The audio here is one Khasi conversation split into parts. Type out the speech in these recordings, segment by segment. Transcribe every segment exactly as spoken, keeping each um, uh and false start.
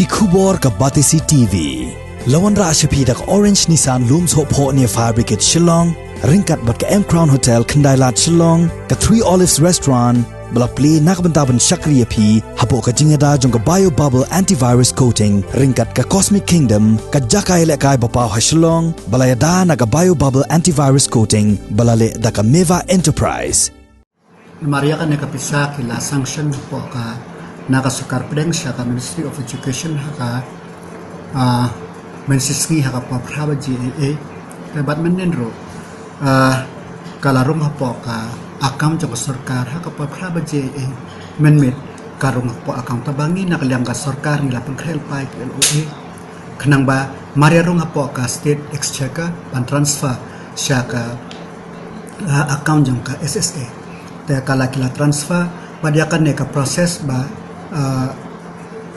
Ki khubor ka Batesi T V. La wanrah sha phi da ka Orange Nissan Lum Sohphoh near Fire Brigade Shillong, ryngkat bad ka M Crown Hotel Khyndailad Shillong, ka Three Olives Restaurant, ba la plie na ka bynta ban shakri ïa phi hapoh ka jingïada jong ka Bio Bubble Antivirus Coating, ryngkat ka Cosmic Kingdom, ka jaka ïalehkai ba paw ha Shillong, ba la ïada na ka Bio Bubble Antivirus Coating, ba la leh da ka Meva Enterprise. Namar ïa kane ka pisa ki la sanction hapoh ka, na ka sorkar pdeng sha ka Ministry of Education ha ka, ah, mynshisngi ha ka por phra baje eiei. Te bad mynnin ruh, ah, ka la rung hapoh ka account jong ka sorkar ha ka por phra baje eiei. Mynmiet ka rung hapoh account, tangba ngi na ka liang ka sorkar ngi la pynkhreh lypa ïa ki L O A. Khnang ba mar ïa rung hapoh ka State Exchequer ban transfer sha ka, ah, account jong ka S S A. Te ka la, ki la transfer, bad ïa kane ka process ba, ah,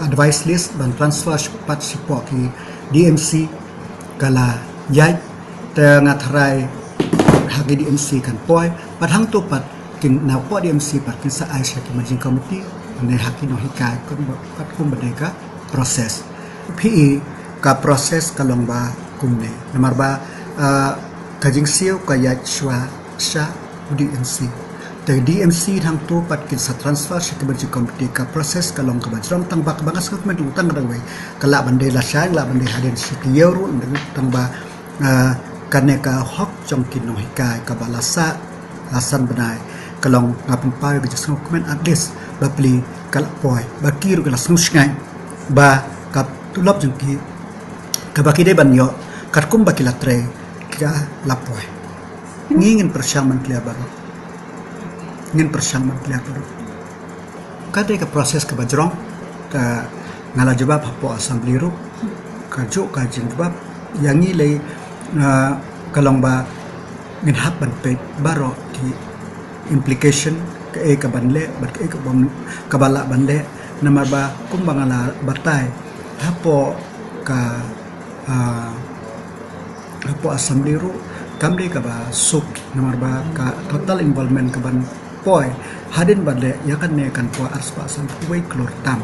advice list ban transfer sh-, pat shapoh ki D M C ka la ïaid. Te nga tharai ha ki D M C kan poi, bad hangto pat kin, na pdeng D M C pat kin sa ai sha ki managing committee ne ha ki nonghikai, katkum ba dei ka process. Phi i ka process ka long ba kumne. Namar ba, ah, ka jingsiew ka ïaid shuwa sha D M C. Te D M C hangto pat kin sa transfer sha ki managing committee. Ka process ka long kaba jrong, tangba kaba nga sngewthuh mynta tang ka dawei, ka lah ban dei lashai, lah ban dei hadien shi taïew ruh, tangba, ah, kane ka hok jong ki nonghikai kaba la sah la san bnai, ka long nga pynpaw ïa ka jingsngewkmen at least ba plie ka la poi, ba ki ruh ki la sngewshngaiñ ba ka tulop jong ki kaba ki dei ban ïoh katkum ba ki la trei ka la poi. Ngi ngin pyrshang ban clear baroh. Ngin pyrshang ban clear baroh. Ka dei ka process kaba jrong, ka nga la jubab hapoh assembly ruh, ka juh ka jingjubab ïa ngi lei, ah, ka long ba ngin hap ban peit baroh ki implication, kaei ka ban leh bad kaei ka bym, kaba lah ban leh. Namar ba kumba nga la batai hapoh ka, ah, hapoh assembly ruh kam dei kaba suk, namar ba ka total involvement ka ban poi hadien ba leh ïa kane kan poi arspah sanphew wei klur tam.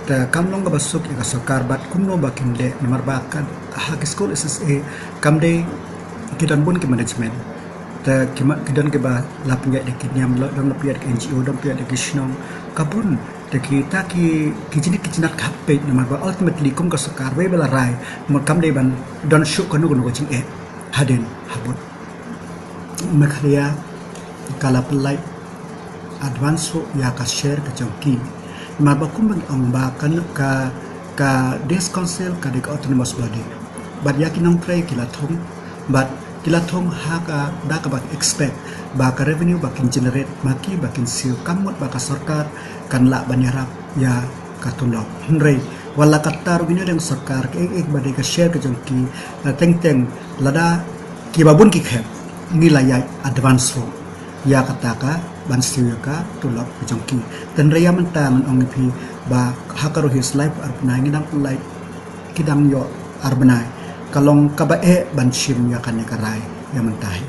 Te kam long kaba suk ïa ka sorkar bad kumno ba kin leh, namar ba ka ha ki skul S S A kam dei, ki don bun ki management. Te ki ma-, ki don kiba la pynïaid da ki niam, la, don la pynïaid da ki N G O, don pynïaid da ki shnong, ka bun. Te kita ki, ki jingit ki jingat ka hap peit, namar ba ultimately kum ka sorkar wei ba la rai, namar kam dei ban don shuh kano kano ka jingeh hadien habud. Meghalaya ka la pynlait advance ruh ïa ka share ka jong ki. Namar ba kumba ngi ong ba ka, ka, ka District Council ka dei ka autonomous body. Bad ïa ki nongtrei ki la thung, bad ki la thung ha ka, da kaba expect ba ka revenue ba kin generate ma ki ba kin siew, kam mut ba ka sorkar kan lah ban ïarap ïa ka tulop. Hynrei wat la katta ruh, ngi ïoh deng sorkar, kaei kaei ba dei ka share ka jong ki, eh, teng teng lada kiba bun ki khep, ngi la ïaid advance ruh ïa kata ka ban siew ïa ka tulop ka jong ki. Te hynrei ïa mynta ngan ong ïa phi ba ha ka riew hi laiphew ar bnai ngi dang pynlait, ki dang ïoh ar bnai. Ka long kaba eh ban shim ïa kane ka rai ïa mynta hi.